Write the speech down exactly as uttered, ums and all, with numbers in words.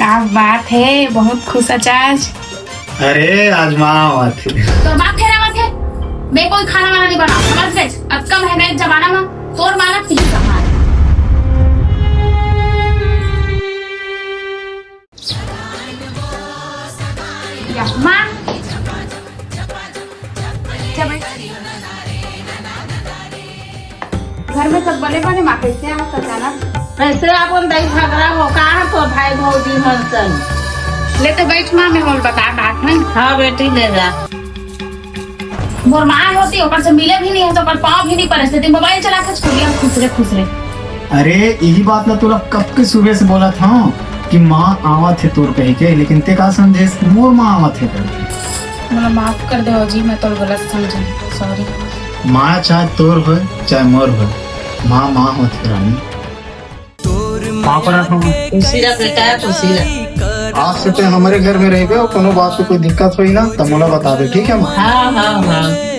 क्या बात है, बहुत खुश अच आज। अरे, आज माँ आवत हे। तोर माँ फेर आवत हे। मैं कोई खाना वाना नहीं बनाऊँ, समझ गए? अब कम महंगाई के जमाना में तोर माँ ना तीन समान। या, माँ। क्या भाई? घर में सब बने बने, माँ कैसे आवत अचानक? कैसे अपन दई झगड़ा हो, का है तो भाई भौजी मन सन? ले तो बैठ माँ, मैं मोल बता बात है। हाँ बेटी, ले जा। मोर माँ होती, ओकर से मिले भी नहीं हो, तो ओकर पाँव भी नहीं पड़े, से दिन मोबाइल चला के छोड़िया, खुश रहे, खुश रहे। अरे, यही बात ला तोला कब के सुबह से बोलत हूँ कि माँ आवत हे तोर कही के, लेकिन ते का समझे मोर माँ आवत हे करके। मोला माफ कर दे जी, मैं तोर गलत समझे, सॉरी। माँ चाहे तोर होय, चाहे मोर होय, माँ माँ होत हे रानी। पाँव पड़त हूँ। खुशी रह बेटा, खुशी रह। आज से ते हमरे घर में रहिबे और कोनो बात के कोई दिक्कत होई ना, त मोला बताबे, ठीक है माँ? हाँ, हाँ, हाँ।